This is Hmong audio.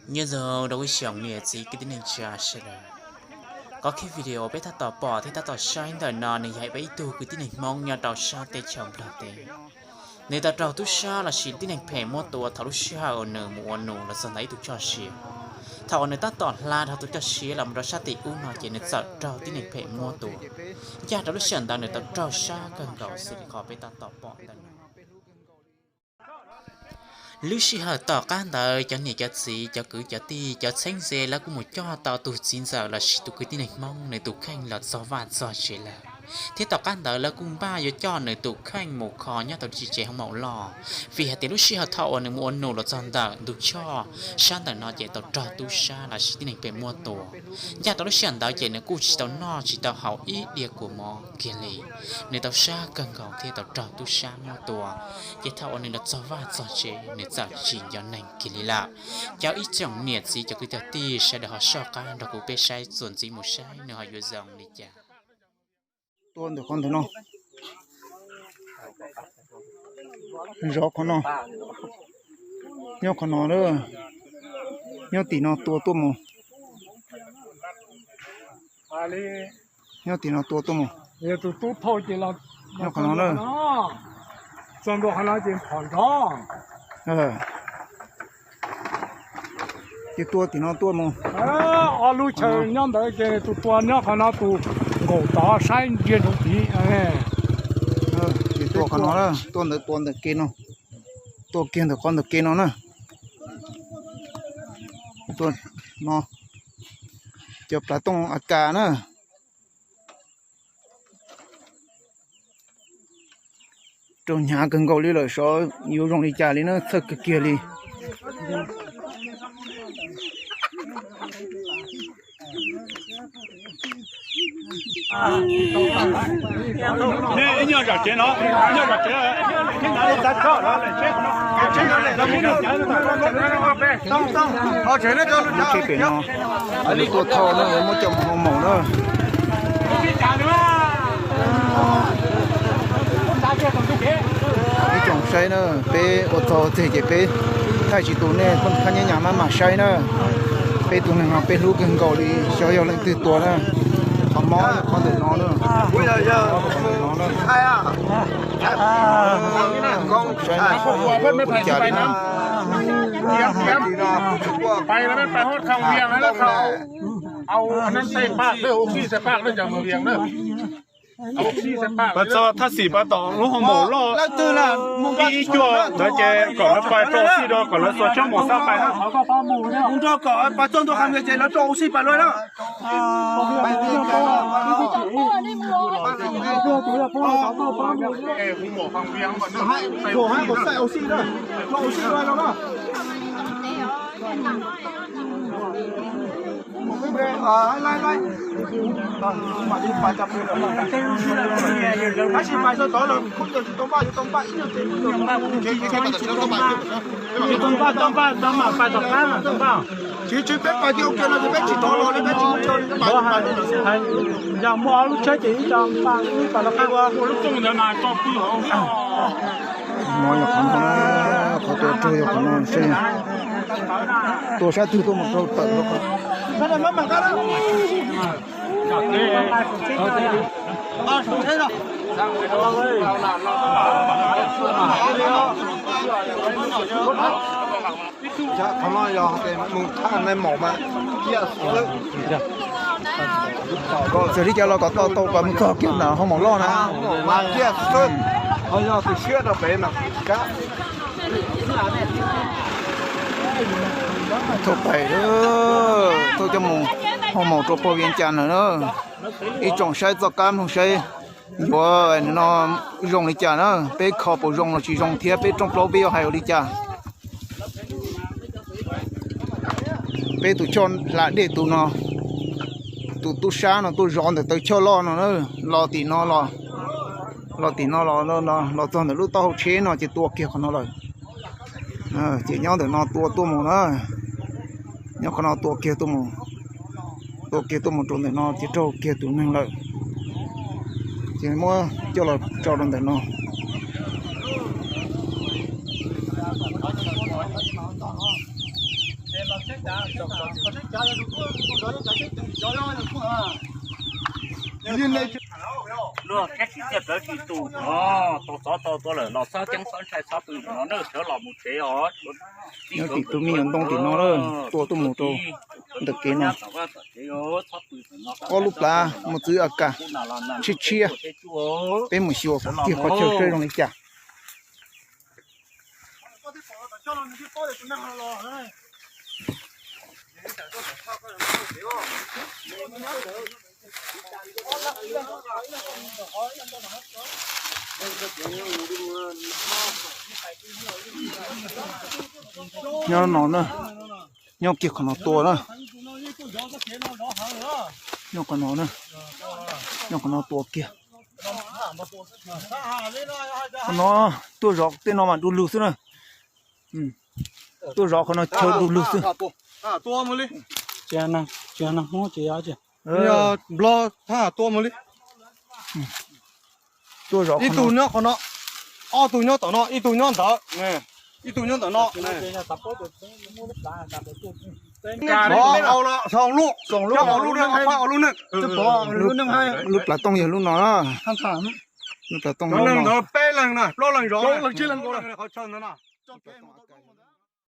Nyob zoo rau ib tsoom niam txiv kwv tij neej tsa sawv daws. Qhov clip video peb tab tom pom thiab tab tom saib ntawm no nws yog ib tug kwv tij neej Hmoob nyob rau sab teb chaws Nplog teb. Nws tau raug tub sab los sis tib neeg phem muab tua thaum lub sij hawm uas nws mus ua num los txog ntawm ib tug choj siav. Thaum uas nws tab tom hla dhau tus choj siav los mus rau sab tim ub no ces nws txawm raug tib neeg phem muab tua. Ncaj rau lub sij hawm ntawd nws tau raug sab kawg nkaus xws li qhov peb tab tom pom ntawm no. Lub sij hawm tom qab ntawd cov niam cov txiv cov kwv cov tij cov txheeb ze lawv kuj mus coj tau tus txiv ntxawm los sis tus kwv tij neej Hmoob nws tus kheej los txog vaj txog tsev lawm, thiab tom qab ntawd lawv kuj npaj yuav coj nws tus kheej mus kho nyob tau tim tsev hoob maum loj, vim hais tias lub sij hawm thaum uas nws mus ua num los txog ntawm ntug choj sab ntawm no ces tau raug tub sab los sis tib neeg phem muab tua. Ncaj rau lub sij hawm ntawd ces nws kuj tsis tau noj tsis tau haus ib diav kua mov kiag li. Nws tau sab kawg nkaus thiab tau raug tub sab muab tua, ces thaum uas nws los txog vaj txog tsev nws txawm tsis nco neeg kiag li lawm. Cov ib tsoom niam txiv cov kwv tij sawv daws ho soj qab nrog kuv peb saib txuas ntxiv mus saib nws ho yuav zoo li cas. Tua ntawm qhov ntawm no, zov qhov no, nyob qhov no, nyob tim no tua tuaj mus, nyob tim no tua tuaj mus, nyob qhov no na. Ces tua tim no tuaj mus. Ob lub chaw nyob ntawd ces tus tua nyob qhov no, tus nkaum tod saib ntsia ntsoov tid. Ces tua qhov no, tua ntawd tua ntawm ke no, tua kiag ntawm qhov ntawm ke no na. Tua no, cov plav tooj a kas na. Raug hnyav kawg nkaus li lawm, xyov yuav zoo li cas li na, txhawj kiag kiag li. Lub tsheb pem no, lawv tuaj thauj na, lawv muab coj mus hoo maum na. Ib tsoom saib na, peb ua txog txij ces peb thaij tsis tus nej phab nyab nyas maj mam saib na. Peb tus neeg no peb hlub kawg nkaus li, xyov yog leej twg tua na. Qhov mob qhov ntawm no na. Saib ua cas li na. Pas txog thaj xim pas tom lub hoo maum loj ib cuag ntawd ces kom lawv pais rau xij rau kom lawv xuas tsheb maum xab pais na. Mus nrog kom pas txog ntua qhov ntawd ces lawv rau xij pais lawm na. Tsis tau npaj, tsis tau npaj, tau npaj, tau npaj. Tsis, tsis, peb pais kiag ua kiag no ces peb tsis tau los li, peb tsis tau. Yog muaj ob lub tsheb ces ib co npaj, ib co los qab ua. No yog qhov no, qhov tua raug yog qhov no, tua sab twg tuaj mus raug tawm. Qhov no yog mus thaj nais maum mas kiag xwb. Txawm li cas los kom tau tau kom mus txog kiag ntawm hoo maum loj na. Kiag xwb, ho yog tus siab rau pem mas kab. Thauj pais, thauj coj mus hoo maum rau pog Vias Cas na. Ib tsoom saib txoj kab mloog saib yuav no zoo li cas na, peb kho puas zoo los tsis zoo thiab peb rooj plaub peb yuav hais ua li cas. Peb tus choj hla dej tus no, tus tub sab no tuaj zov ntawm taw choj loj no na, los tim no los, los tim no los, los txog ntawm lub taub hau tsheb no ces tua kiag qhov no lawm. Ces nyob ntawm no tua tuaj mus na, nyob qhov no tua kiag tuaj mus, tua kiag tuaj mus rau ntawm no ces raug kiag tus neeg lawm. Ces muab coj los tso rau ntawm no. Luag thiab tsis txiaj plawv tsis tus no, tau xov tau tua lawm los txhob ceeb txhob ntshai txhob pw no na, sawv los mus tsev os. Nyob tim tus me nyuam ntoo tim no na, tua tuaj mus rau ntawm kev no. Ob lub plab mos txwv A K tshiab tshiab, peb mus xyuas kiag qhov chaw zoo li cas. Nyob no na, nyob kiag qhov no tua na. Nyob qhov no na, nyob qhov no tua kiag. Qhov no tuaj zov tej no mas du lug xwb na. Tuaj zov qhov no chaw du lug xwb. Tuaj zov qhov no. Ib tug nyob qhov no, ob tug nyob tom no, ib tug nyob ntawd, ib tug nyob ntawm no. Lub, lub plav tooj yog lub no. Lub plav tooj ntawd peb leeg na, plaub leeg zov.